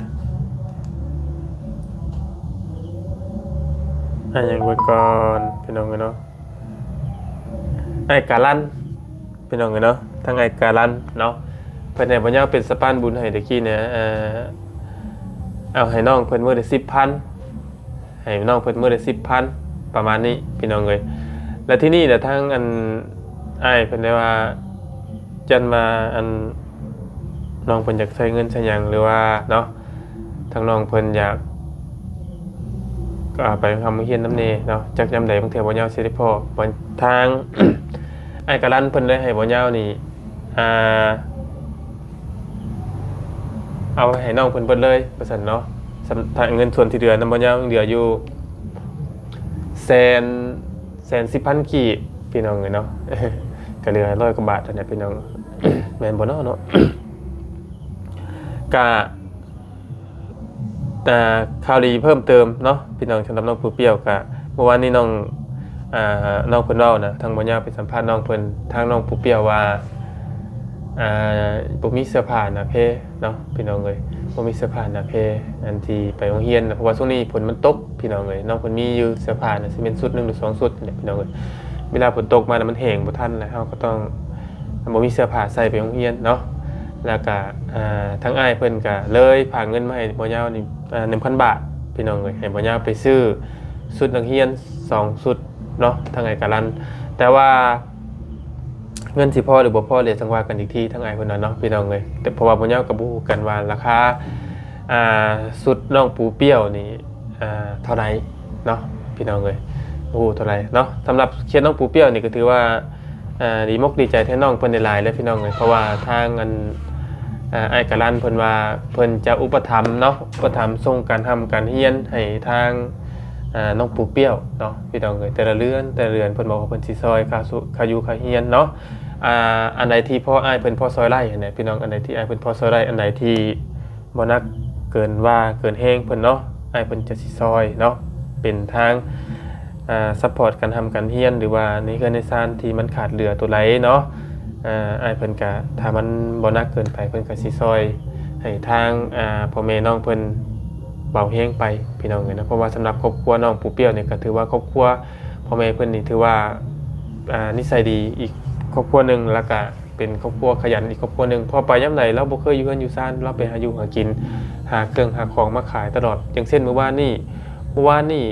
ອ້າຍຫຍັງເບິ່ງກ່ອນ ພີ່ນ້ອງເອີຍເນາະ. ອ້າຍກາລັນ ພີ່ນ້ອງເອີຍເນາະ ທາງອ້າຍກາລັນເນາະ ເພິ່ນໃຫ້ບ່າວຍາວເປັນສະພານບຸນໃຫ້ແຕ່ກີ້ນີ້ ເອີ ເອົາໃຫ້ນ້ອງເພິ່ນມື້ລະສິບພັນ ໃຫ້ນ້ອງເພິ່ນມື້ລະສິບພັນ ປະມານນີ້ ພີ່ນ້ອງເອີຍ. ແລ້ວທີນີ້ລະທາງອັນ ອ້າຍເພິ່ນໄດ້ວ່າ ຈັ່ນວ່າອັນ ນ້ອງເພິ່ນຢາກໃຊ້ເງິນໃຊ້ຫຍັງ ຫຼືວ່າເນາະ ທາງນ້ອງເພິ່ນຢາກ ກໍໄປໂຮງຮ່ຳໂຮງຮຽນນຳແດ່ເນາະ ຈັກຍາມໃດບາງເທື່ອບ່າວຍາວຊິໄດ້ພໍ້. ທາງອ້າຍກາລັນເພິ່ນໄດ້ໃຫ້ບ່າວຍາວນີ້ ອ່າ ເອົາໃຫ້ນ້ອງເພິ່ນເບິດເລີຍວ່າຊັ້ນເນາະ. ສຳ ຖ້າເງິນສ່ວນທີ່ເຫຼືອນຳບ່າວຍາວຍັງເຫຼືອຢູ່ ແສນ ແສນສິບພັນກີບ ພີ່ນ້ອງເອີຍເນາະ ກໍເຫຼືອຮ້ອຍກວ່າບາດເທົ່ານັ້ນ ພີ່ນ້ອງ ແມ່ນບໍ່ເນາະ ເນາະ. ກະ ອ່າ ຂ່າວດີເພີ່ມເຕີມເນາະ ພີ່ນ້ອງ ສຳລັບນ້ອງປູປ່ຽວ ກະເມື່ອວານນີ້ນ້ອງ ອ່າ ນ້ອງເພິ່ນເວົ້ານະ ທາງບ່າວຍາວໄປສຳພາດນ້ອງເພິ່ນ ທາງນ້ອງປູປ່ຽວວ່າ ອ່າ ບໍ່ມີເສື້ອຜ້າໜ້າແພເນາະ ພີ່ນ້ອງເອີຍ ບໍ່ມີເສື້ອຜ້າໜ້າແພ ອັນທີ່ໄປໂຮງຮຽນນະ ເພາະວ່າຊ່ວງນີ້ຝົນມັນຕົກ ພີ່ນ້ອງເອີຍ. ນ້ອງເພິ່ນມີຢູ່ເສື້ອຜ້ານະ ຊິແມ່ນຊຸດໜຶ່ງຫຼືສອງຊຸດນີ້ແຫຼະ ພີ່ນ້ອງເອີຍ. ເວລາຝົນຕົກມານະ ມັນແຫ້ງບໍ່ທັນ ແລ້ວເຮົາກໍຕ້ອງ ບໍ່ມີເສື້ອຜ້າໃສ່ໄປໂຮງຮຽນເນາະ. ແລ້ວກະ ອ່າ ທາງອ້າຍເພິ່ນກະເລີຍຝາກເງິນມາໃຫ້ບ່າວຍາວນີ້ ອ່າ ໜຶ່ງພັນບາດ ພີ່ນ້ອງເອີຍ, ໃຫ້ບ່າວຍາວໄປຊື້ຊຸດນັກຮຽນສອງຊຸດເນາະ ທາງອ້າຍກາລັນ. ແຕ່ວ່າເງິນຊິພໍຫຼືບໍ່ພໍ ດຽວຈັ່ງວ່າກັນອີກທີ ທາງອ້າຍເພິ່ນວ່າເນາະ ພີ່ນ້ອງເອີຍ. ແຕ່ເພາະວ່າບ່າວຍາວກໍບໍ່ຮູ້ຄືກັນວ່າລາຄາ ອ່າ ຊຸດນ້ອງປູປ້ຽວນີ້ ອ່າ ເທົ່າໃດເນາະ ພີ່ນ້ອງເອີຍ, ບໍ່ຮູ້ເທົ່າໃດເນາະ. ສຳລັບເຂດນ້ອງປູປ້ຽວນີ້ກໍຖືວ່າ ອ່າ ດີມົກດີໃຈແທນນ້ອງເພິ່ນຫຼາຍໆເລີຍ ພີ່ນ້ອງເອີຍ, ເພາະວ່າທາງອັນ ອ່າ ອ້າຍກາລັນເພິ່ນວ່າເພິ່ນຈະອຸປະຖຳເນາະ, ອຸປະຖຳສົ່ງການຮ່ຳການຮຽນໃຫ້ທາງ ອ່າ ນ້ອງປູປ້ຽວເນາະ ພີ່ນ້ອງເອີຍ. ແຕ່ລະເດືອນ ແຕ່ລະເດືອນເພິ່ນບອກວ່າເພິ່ນຊິຊ່ອຍຄ່າຊຸ ຄ່າຢູ່ຄ່າຮຽນເນາະ. ອ່າ ອັນໃດທີ່ພໍ ອ້າຍເພິ່ນພໍຊ່ອຍໄດ້ຫັ້ນແຫຼະ ພີ່ນ້ອງ, ອັນໃດທີ່ອ້າຍເພິ່ນພໍຊ່ອຍໄດ້ ອັນໃດທີ່ ບໍ່ໜັກເກີນວ່າເກີນແຮງເພິ່ນເນາະ, ອ້າຍເພິ່ນຈະຊິຊ່ອຍເນາະ, ເປັນທາງ ອ່າ ຊັບພອດການຮ່ຳການຮຽນ ຫຼືວ່າໃນເຮືອນໃນຊານທີ່ມັນຂາດເຫຼືອຕົວໃດເນາະ, ອ່າ ອ້າຍເພິ່ນກະ ຖ້າມັນບໍ່ໜັກເກີນໄປ ເພິ່ນກະຊິຊ່ອຍໃຫ້ທາງ ອ່າ ພໍ່ແມ່ນ້ອງເພິ່ນເບົາແຮງໄປ ພີ່ນ້ອງເອີຍເນາະ. ເພາະວ່າສຳລັບຄອບຄົວນ້ອງປູປ້ຽວນີ້ ກະຖືວ່າຄອບຄົວພໍ່ແມ່ເພິ່ນນີ້ ຖືວ່າ ອ່າ ນິໄສດີອີກຄອບຄົວໜຶ່ງ ແລ້ວກະ ເປັນຄອບຄົວຂະຫຍັນອີກຄອບຄົວໜຶ່ງ, ເພາະໄປຍາມໃດລາວບໍ່ເຄີຍຢູ່ເຮືອນຢູ່ຊານ, ລາວໄປຫາຢູ່ຫາກິນ ຫາເຄື່ອງຫາຂອງມາຂາຍຕະຫຼອດ. ຢ່າງເຊັ່ນ ມື້ວານນີ້ ມື້ວານນີ້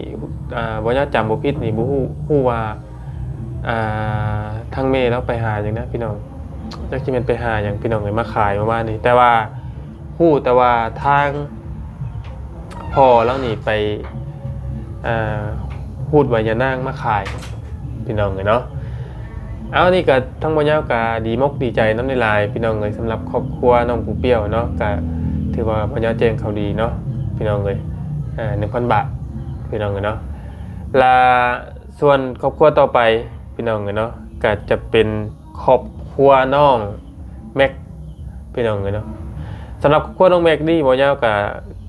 ອ່າ ບໍ່ ຍາດຈຳບໍ່ຜິດນີ້ ບໍ່ຮູ້ ຮູ້ວ່າ ອ່າ ທາງແມ່ລາວໄປຫາຫຍັງນະ ພີ່ນ້ອງ, ຈັກຊິແມ່ນໄປຫາຫຍັງ ພີ່ນ້ອງເອີຍ, ມາຂາຍມື້ວານນີ້. ແຕ່ວ່າ ຮູ້ແຕ່ວ່າທາງພໍ່ລາວນີ້ໄປ ອ່າ ຮູດໃບຍານາງມາຂາຍ ພີ່ນ້ອງເອີຍເນາະ. ເອົາ ນີ້ກະທາງບ່າວຍາວກະດີມົກດີໃຈນຳຫຼາຍໆ ພີ່ນ້ອງເອີຍ, ສຳລັບຄອບຄົວນ້ອງປູປ້ຽວເນາະ, ກະຖືວ່າບ່າວຍາວແຈ້ງຂ່າວດີເນາະ ພີ່ນ້ອງເອີຍ, ອ່າ ໜຶ່ງພັນບາດ ພີ່ນ້ອງເອີຍເນາະ. ລະສ່ວນຄອບຄົວຕໍ່ໄປ ພີ່ນ້ອງເອີຍເນາະ, ກະຈະເປັນ ຄອບຄົວນ້ອງແມັກ ພີ່ນ້ອງເອີຍເນາະ. ສຳລັບຄອບຄົວນ້ອງແມັກນີ້ ບ່າວຍາວກະ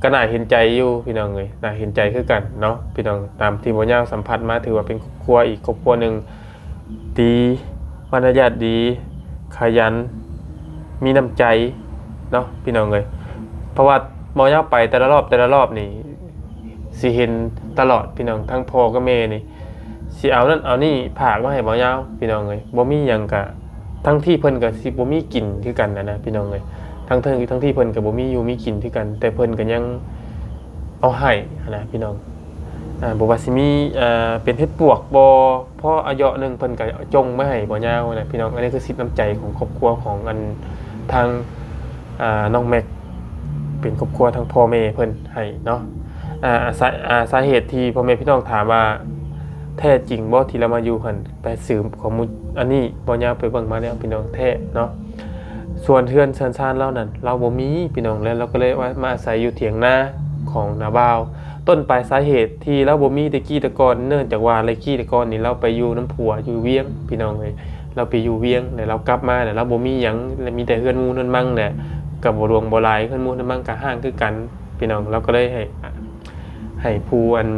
ກະໜ້າເຫັນໃຈຢູ່ ພີ່ນ້ອງເອີຍ, ໜ້າເຫັນໃຈຄືກັນເນາະ ພີ່ນ້ອງ. ຕາມທີ່ບ່າວຍາວສຳຜັດມາ ຖືວ່າເປັນຄອບຄົວອີກຄອບຄົວໜຶ່ງ ດີ ມາລະຍາດດີ ຂະຫຍັນ ມີນ້ຳໃຈເນາະ ພີ່ນ້ອງເອີຍ. ເພາະວ່າບ່າວຍາວໄປແຕ່ລະລອບ ແຕ່ລະລອບນີ້ ຊິເຫັນຕະຫຼອດ ພີ່ນ້ອງ, ທັງພໍ່ກັບແມ່ນີ້ ຊິເອົານັ້ນເອົານີ້ຝາກມາໃຫ້ບ່າວຍາວ ພີ່ນ້ອງເອີຍ. ບໍ່ມີຫຍັງກະ ທັງທີ່ເພິ່ນກະຊິບໍ່ມີກິນຄືກັນນະນະ ພີ່ນ້ອງເອີຍ, ທັງເທິງ ທັງທີ່ເພິ່ນກະບໍ່ມີຢູ່ມີກິນຄືກັນ, ແຕ່ເພິ່ນກະຍັງເອົາໃຫ້ຫັ້ນນະ ພີ່ນ້ອງ. ອ່າ ບໍ່ວ່າຊິມີ ອ່າ ເປັນເຫັດປວກບໍ່ ພໍອາເຍາະໜຶ່ງ ເພິ່ນກະຈົ່ງມາໃຫ້ບ່າວຍາວນະ ພີ່ນ້ອງ. ອັນນີ້ຄືສິດນ້ຳໃຈຂອງຄອບຄົວຂອງອັນທາງ ອ່າ ນ້ອງແມັກ ເປັນຄອບຄົວທາງພໍ່ແມ່ເພິ່ນໃຫ້ເນາະ. ອ່າ ສາ ອ່າ ສາເຫດທີ່ພໍ່ແມ່ພີ່ນ້ອງຖາມວ່າ ແທ້ຈິງບໍ່ທີ່ລາວມາຢູ່ຫັ້ນ ໄປສືບຂໍ້ມູນອັນນີ້ ບ່າວຍາວໄປເບິ່ງມາແລ້ວ ພີ່ນ້ອງ, ແທ້ເນາະ. ສ່ວນເຮືອນເຮືອນຊານລາວນັ້ນ ລາວບໍ່ມີ ພີ່ນ້ອງ, ແລ້ວລາວກໍເລີຍວ່າມາອາໄສຢູ່ຖຽງນາຂອງນ້າບ່າວ. ຕົ້ນປາຍສາເຫດທີ່ລາວບໍ່ມີແຕ່ກີ້ແຕ່ກ່ອນ ເນື່ອງຈາກວ່າແຕ່ກີ້ແຕ່ກ່ອນນີ້ ລາວໄປຢູ່ນຳຜົວຢູ່ວຽງ ພີ່ນ້ອງເອີຍ. ລາວໄປຢູ່ວຽງ ແລ້ວລາວກັບມາ ແລ້ວລາວບໍ່ມີຫຍັງ ແລ້ວມີແຕ່ເຮືອນໝູ່ເຮືອນມັງແຫຼະ, ກໍບໍ່ຫຼວງບໍ່ຫຼາຍ, ເຮືອນໝູ່ເຮືອນມັງກໍຮ້າງຄືກັນ ພີ່ນ້ອງ. ລາວກໍເລີຍໃຫ້ ໃຫ້ຜູ້ອັນ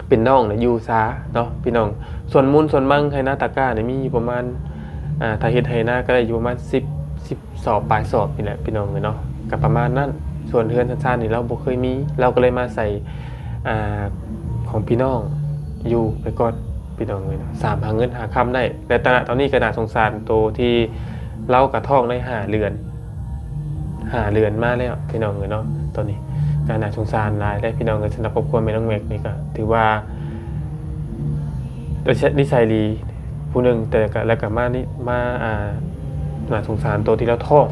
ເປັນນ້ອງນະຢູ່ຊາເນາະ ພີ່ນ້ອງ. ສວນມູນສວນມັງໄຮ່ນາຕາກ້ານີ້ມີຢູ່ປະມານ ອ່າ ຖ້າເຮັດໄຮ່ນາກໍໄດ້ຢູ່ປະມານສິບ ສິບສອບປາຍສອບນີ້ແຫຼະ ພີ່ນ້ອງເອີຍເນາະ, ກໍປະມານນັ້ນ. ສ່ວນເຮືອນຊານນີ້ລາວບໍ່ເຄີຍມີ ລາວກໍເລີຍມາໃສ່ ອ່າ ຂອງພີ່ນ້ອງຢູ່ໄປກ່ອນ ພີ່ນ້ອງເອີຍເນາະ, ສາມຫາເງິນຫາຄຳໄດ້. ແລະ ຕະນະຕອນນີ້ກໍໜ້າສົງສານໂຕທີ່ລາວກໍທ້ອງໄດ້ຫ້າເດືອນ ຫ້າເດືອນມາແລ້ວ ພີ່ນ້ອງເອີຍເນາະ. ຕອນນີ້ກໍໜ້າສົງສານຫຼາຍເດ້ ພີ່ນ້ອງເອີຍ. ສຳລັບຄອບຄົວແມ່ນ້ອງແມັກນີ້ກໍຖືວ່າ ໂດຍນິໄສດີຜູ້ໜຶ່ງ, ແຕ່ກໍ ແລ້ວກໍມານີ້ ມາ ອ່າ ໜ້າສົງສານໂຕທີ່ລາວທ້ອງ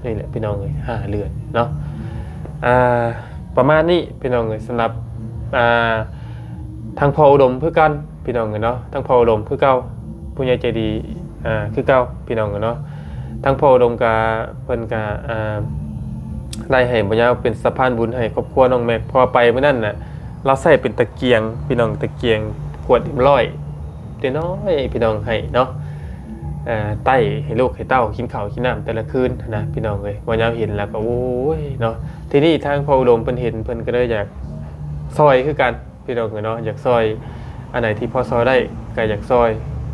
ນີ້ແຫຼະ ພີ່ນ້ອງເອີຍ, ຫ້າເດືອນເນາະ. ອ່າ ປະມານນີ້ ພີ່ນ້ອງເອີຍ, ສຳລັບ ອ່າ ທາງພໍ່ອຸດົມຄືກັນ ພີ່ນ້ອງເອີຍເນາະ, ທາງພໍ່ອຸດົມຄືເກົ່າ, ຜູ້ໃຫຍ່ໃຈດີ ອ່າ ຄືເກົ່າ ພີ່ນ້ອງເອີຍເນາະ. ທາງພໍ່ອຸດົມກະ ເພິ່ນກະ ອ່າ ໄດ້ໃຫ້ບ່າວຍາວເປັນສະພານບຸນໃຫ້ຄອບຄົວນ້ອງແມັກ, ເພາະວ່າໄປມື້ນັ້ນນະ ລາວໃຊ້ເປັນຕະກຽງ ພີ່ນ້ອງ, ຕະກຽງກວດຮຽບຮ້ອຍ ເດັກນ້ອຍ ພີ່ນ້ອງ, ໃຫ້ເນາະ ເອີ ໄຕ້ໃຫ້ລູກໃຫ້ເຕົ້າກິນເຂົ້າກິນນ້ຳແຕ່ລະຄືນນະ ພີ່ນ້ອງເອີຍ. ບ່າວຍາວເຫັນແລ້ວກໍ ໂອ້ຍ ເນາະ. ທີນີ້ທາງພໍ່ອຸດົມເພິ່ນເຫັນ ເພິ່ນກໍເລີຍຢາກຊ່ອຍຄືກັນ ພີ່ນ້ອງເອີຍເນາະ, ຢາກຊ່ອຍ ອັນໃດທີ່ພໍຊ່ອຍໄດ້ກໍຢາກຊ່ອຍ,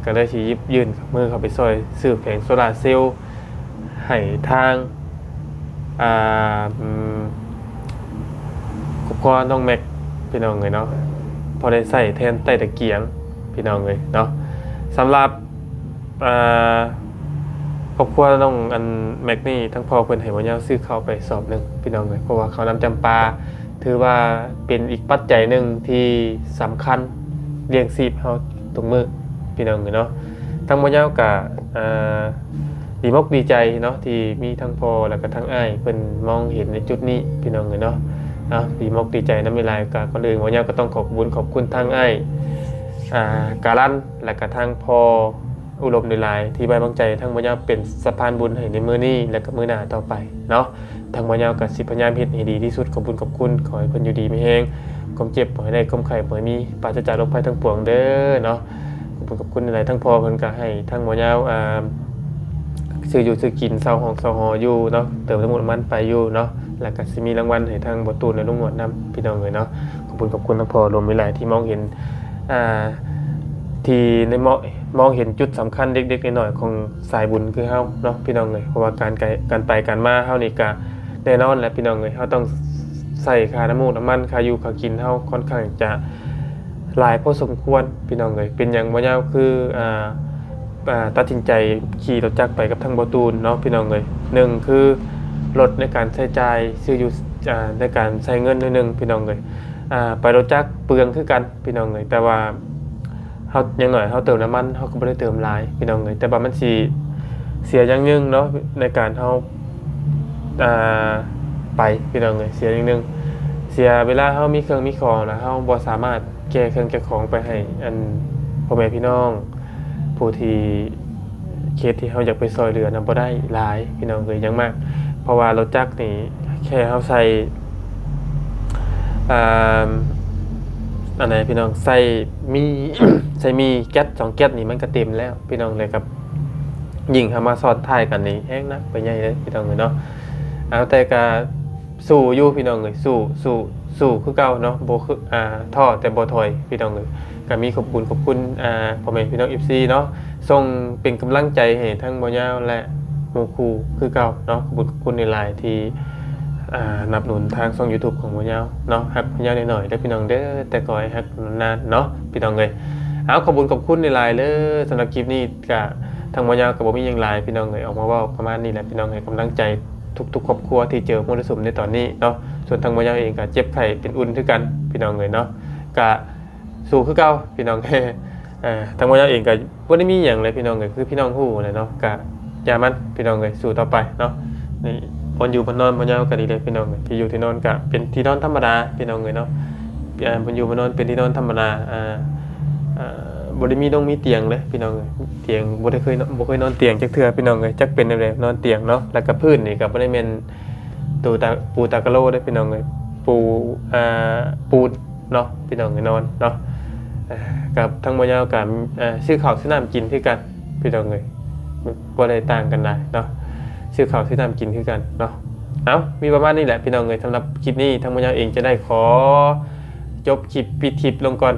ກໍເລີຍຊິຫຍິບຍື່ນມືເຂົ້າໄປຊ່ອຍຊື້ແຜງໂຊລາເຊວໃຫ້ທາງ ອ່າ ອືມ ຄອບຄົວນ້ອງແມັກ ພີ່ນ້ອງເອີຍເນາະ, ພໍໄດ້ໃຊ້ແທນໄຕ້ຕະກຽງ ພີ່ນ້ອງເອີຍເນາະ. ສຳລັບ ອ່າ ຄອບຄົວນ້ອງອັນແມັກນີ້ ທັງພໍ່ເພິ່ນໃຫ້ບໍ່ຍາວຊື້ເຂົ້າໄປສອບໜຶ່ງພີ່ນ້ອງເອີຍ ເພາະວ່າເຂົ້ານ້ຳຈຳປາ ຖືວ່າເປັນອີກປັດໄຈໜຶ່ງທີ່ສຳຄັນລ້ຽງຊີບເຮົາທຸກມື້ພີ່ນ້ອງເອີຍເນາະ. ທາງບໍ່ຍາວກະ ເອີ ດີມົກດີໃຈເນາະ ທີ່ມີທັງພໍ່ ແລ້ວກະທັງອ້າຍເພິ່ນມອງເຫັນໃນຈຸດນີ້ພີ່ນ້ອງເອີຍເນາະ. ເອົາ ດີມົກດີໃຈນຳຫຼາຍໆ. ກະກ່ອນອື່ນບໍ່ຍາວກະຕ້ອງຂອບບຸນຂອບຄຸນທາງອ້າຍ ອ່າ ກາລັນ ແລ້ວກະທາງພໍ່ ອຸດົມຫຼາຍໆ ທີ່ໄວ້ວາງໃຈທາງບໍ່ຍາວເປັນສະພານບຸນໃຫ້ໃນມື້ນີ້ ແລະກະມື້ໜ້າຕໍ່ໄປເນາະ. ທາງບໍ່ຍາວກະຊິພະຍາຍາມເຮັດໃຫ້ດີທີ່ສຸດ. ຂອບບຸນຂອບຄຸນ ຂໍໃຫ້ເພິ່ນຢູ່ດີມີແຮງ ຄວາມເຈັບບໍ່ໃຫ້ໄດ້ ຄວາມໄຂ້ບໍ່ໃຫ້ມີ ປາສະຈາກໂລກໄພທັງປວງເດີເນາະ. ຂອບຄຸນຂອບຄຸນຫຼາຍໆ ທາງພໍ່ເພິ່ນກະໃຫ້ທາງບໍ່ຍາວ ອ່າ ຊື້ຢູ່ຊື້ກິນ ເຊົ່າຫ້ອງເຊົ່າຫໍຢູ່ເນາະ ເຕີມນ້ຳມັນນ້ຳມັນໄປຢູ່ເນາະ ແລ້ວກະຊິມີລາງວັນໃຫ້ທາງບໍ່ຕູນ ແລະລຸງໜວດນຳພີ່ນ້ອງເອີຍເນາະ. ຂອບຄຸນຂອບຄຸນທາງພໍ່ອຸດົມຫຼາຍໆ ທີ່ມອງເຫັນ ອ່າ ທີ່ໄດ້ມອງ ມອງເຫັນຈຸດສຳຄັນເລັກໆນ້ອຍໆຂອງສາຍບຸນຄືເຮົາເນາະພີ່ນ້ອງເອີຍ. ເພາະວ່າການໄກ ການໄປການມາເຮົານີ້ກະແນ່ນອນແຫຼະພີ່ນ້ອງເອີຍ ເຮົາຕ້ອງໃຊ້ຄ່ານ້ຳມັນນ້ຳມັນ ຄ່າຢູ່ຄ່າກິນເຮົາຄ່ອນຂ້າງຈະຫຼາຍພໍສົມຄວນພີ່ນ້ອງເອີຍ. ເປັນຫຍັງບໍ່ຍາວຄື ອ່າ ອ່າ ຕັດສິນໃຈຂີ່ລົດຈັກໄປກັບທາງບໍ່ຕູນເນາະພີ່ນ້ອງເອີຍ. ໜຶ່ງຄືລົດໃນການໃຊ້ຈ່າຍ ຊື້ຢູ່ ອ່າ ໃນການໃຊ້ເງິນໜ້ອຍໜຶ່ງພີ່ນ້ອງເອີຍ. ອ່າ ໄປລົດຈັກເປືອງຄືກັນພີ່ນ້ອງເອີຍ ແຕ່ວ່າເຮົາ ຢ່າງໜ້ອຍເຮົາເຕີມນ້ຳມັນ ເຮົາກະບໍ່ໄດ້ເຕີມຫຼາຍພີ່ນ້ອງເອີຍ ແຕ່ວ່າມັນຊິເສຍຢ່າງໜຶ່ງເນາະ ໃນການເຮົາ ອ່າ ໄປພີ່ນ້ອງເອີຍ ເສຍຢ່າງໜຶ່ງ ເສຍເວລາເຮົາມີເຄື່ອງມີຂອງ ແລ້ວເຮົາບໍ່ສາມາດແກ່ເຄື່ອງແກ່ຂອງໄປໃຫ້ອັນພໍ່ແມ່ພີ່ນ້ອງ ຜູ້ທີ່ ເຂດທີ່ເຮົາຢາກໄປຊ່ອຍເຫຼືອນຳບໍ່ໄດ້ຫຼາຍພີ່ນ້ອງເອີຍ ຢ່າງມາກ ເພາະວ່າລົດຈັກນີ້ແຄ່ເຮົາໃສ່ ອ່າ ອັນໃດພີ່ນ້ອງ ໃສ່ມີ ໃສ່ມີແກັດສອງແກັດນີ້ມັນກະເຕັມແລ້ວພີ່ນ້ອງ ແລ້ວກະຍິ່ງເຮົາມາຊ້ອນທ້າຍກັນນີ້ແຮງໜັກໄປໃຫຍ່ເລີຍພີ່ນ້ອງເອີຍເນາະ. ເອົາ ແຕ່ກະ ສູ້ຢູ່ພີ່ນ້ອງເອີຍ ສູ້ ສູ້ ສູ້ຄືເກົ່າເນາະ ບໍ່ຄື ອ່າ ທໍ້ແຕ່ບໍ່ຖອຍພີ່ນ້ອງເອີຍ. ກະມີຂອບບຸນຂອບຄຸນ ອ່າ ພໍ່ແມ່ພີ່ນ້ອງ ເອັຟຊີ ເນາະ ສົ່ງເປັນກຳລັງໃຈໃຫ້ທັງບໍ່ຍາວ ແລະ ໝູ່ຄູ່ຄືເກົ່າເນາະ. ຂອບຄຸນຂອບຄຸນຫຼາຍໆ ທີ່ ອ່າ ໜັບໜູນທາງຊ່ອງຢູທູບຂອງບໍ່ຍາວເນາະ. ຮັກບໍ່ຍາວໜ້ອຍໆເດີພີ່ນ້ອງເດີ ແຕ່ຂໍໃຫ້ຮັກນານໆເນາະພີ່ນ້ອງເອີຍ. ເອົາ ຂອບຄຸນຂອບຄຸນຫຼາຍໆເດີ. ສຳລັບຄລິບນີ້ກະ ທາງບໍ່ຍາວກະບໍ່ມີຫຍັງຫຼາຍພີ່ນ້ອງເອີຍ ອອກມາເວົ້າປະມານນີ້ແຫຼະພີ່ນ້ອງ ໃຫ້ກຳລັງໃຈ ທຸກໆຄອບຄົວທີ່ເຈີມໍລະສຸມໃນຕອນນີ້ເນາະ. ສ່ວນທາງບໍ່ຍາວເອງກະເຈັບໄຂ້ເປັນອຸ່ນຄືກັນພີ່ນ້ອງເອີຍເນາະ ກະສູ້ຄືເກົ່າພີ່ນ້ອງ. ເອີ ທາງບໍ່ຍາວເອງກະບໍ່ໄດ້ມີຫຍັງແຫຼະພີ່ນ້ອງເອີຍ ຄືພີ່ນ້ອງຮູ້ແຫຼະເນາະ ກະຢ່າມັນພີ່ນ້ອງເອີຍ ສູ້ຕໍ່ໄປເນາະ. ນີ້ບ່ອນຢູ່ບ່ອນນອນບໍ່ຍາວກະດີເດ້ພີ່ນ້ອງເອີຍ ທີ່ຢູ່ທີ່ນອນກະເປັນທີ່ນອນທຳມະດາພີ່ນ້ອງເອີຍເນາະ. ບ່ອນຢູ່ບ່ອນນອນເປັນທີ່ນອນທຳມະດາ ອ່າ ບໍ່ໄດ້ມີດົງມີຕຽງເລີຍພີ່ນ້ອງເອີຍ ຕຽງ ບໍ່ໄດ້ເຄີຍ ບໍ່ເຄີຍນອນຕຽງຈັກເທື່ອພີ່ນ້ອງເອີຍ ຈັກເປັນແນວໃດນອນຕຽງເນາະ. ແລ້ວກະພື້ນນີ້ກະບໍ່ໄດ້ແມ່ນໂຕຕາ ປູຕາກະໂລເດີພີ່ນ້ອງເອີຍ ປູ ອ່າ ປູນເນາະພີ່ນ້ອງເອີຍ ນອນເນາະ. ກັບທາງບໍ່ຍາວກະ ອ່າ ຊື້ເຂົ້າຊື້ນ້ຳກິນຄືກັນພີ່ນ້ອງເອີຍ ບໍ່ໄດ້ຕ່າງກັນຫຼາຍເນາະ ຊື້ເຂົ້າຊື້ນ້ຳກິນຄືກັນເນາະ. ເອົາ ມີປະມານນີ້ແຫຼະພີ່ນ້ອງເອີຍ. ສຳລັບຄລິບນີ້ທາງບໍ່ຍາວເອງຈະໄດ້ຂໍ ຈົບຄລິບ ປິດຄລິບລົງກ່ອນ.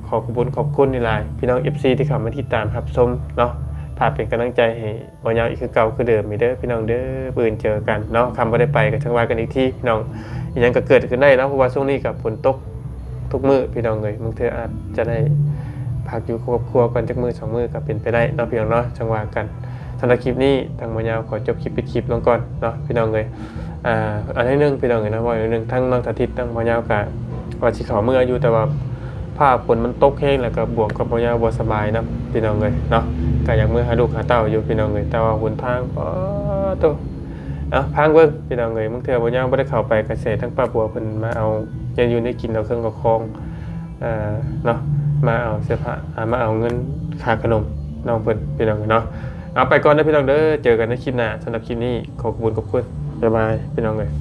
ຂໍຂອບຄຸນຂອບຄຸນຫຼາຍໆ ພີ່ນ້ອງ ເອັຟຊີ ທີ່ເຂົ້າມາຕິດຕາມຮັບຊົມເນາະ ຝາກເປັນກຳລັງໃຈໃຫ້ບໍ່ຍາວອີກຄືເກົ່າຄືເດີມນີ້ເດີພີ່ນ້ອງເດີ. ມື້ອື່ນເຈີກັນເນາະ ຄຳບໍ່ໄດ້ໄປກະຈັ່ງວ່າກັນອີກທີພີ່ນ້ອງ. ອີ່ຫຍັງກະເກີດຂຶ້ນໄດ້ເນາະ ເພາະວ່າຊ່ວງນີ້ກະຝົນຕົກທຸກມື້ພີ່ນ້ອງເອີຍ ບາງເທື່ອອາດຈະໄດ້ພັກຢູ່ຄອບຄົວກ່ອນຈັກມື້ສອງມື້ກະເປັນໄປໄດ້ເນາະພີ່ນ້ອງເນາະ ຈັ່ງວ່າກັນ. ສຳລັບຄລິບນີ້ທາງບໍ່ຍາວຂໍຈົບຄລິບ ປິດຄລິບລົງກ່ອນເນາະພີ່ນ້ອງເອີຍ. ອ່າ ອັນໜຶ່ງພີ່ນ້ອງເອີຍເນາະ ເວົ້າໜຶ່ງ ທັງນ້ອງສາທິດທັງບໍ່ຍາວກະວ່າຊິເຂົ້າເມືອຢູ່ ແຕ່ວ່າຟ້າຝົນມັນຕົກແຮງ ແລ້ວກະບວກກັບບໍ່ຍາວບໍ່ສະບາຍນຳພີ່ນ້ອງເອີຍເນາະ ກະຢາກເມືອຫາລູກຫາເຕົ້າຢູ່ພີ່ນ້ອງເອີຍ ແຕ່ວ່າຫົນທາງ ປາໂຕ ເອົາ ຟັງເບິ່ງພີ່ນ້ອງເອີຍ. ບາງເທື່ອບໍ່ຍາວບໍ່ໄດ້ເຂົ້າໄປກະແສທາງປ້າບົວເພິ່ນມາເອົາແນວຢູ່ແນວກິນ ເອົາເຄື່ອງເອົາຂອງ ເອີ ເນາະ ມາເອົາເສື້ອຜ້າ ອ່າ ມາເອົາເງິນຄ່າຂະໜົມນ້ອງເພິ່ນພີ່ນ້ອງເອີຍເນາະ. ເອົາ ໄປກ່ອນເດີພີ່ນ້ອງເດີ ເຈີກັນໃນຄລິບໜ້າ. ສຳລັບຄລິບນີ້ຂໍຂອບຄຸນຂອບຄຸນ ບາຍບາຍພີ່ນ້ອງເອີຍ.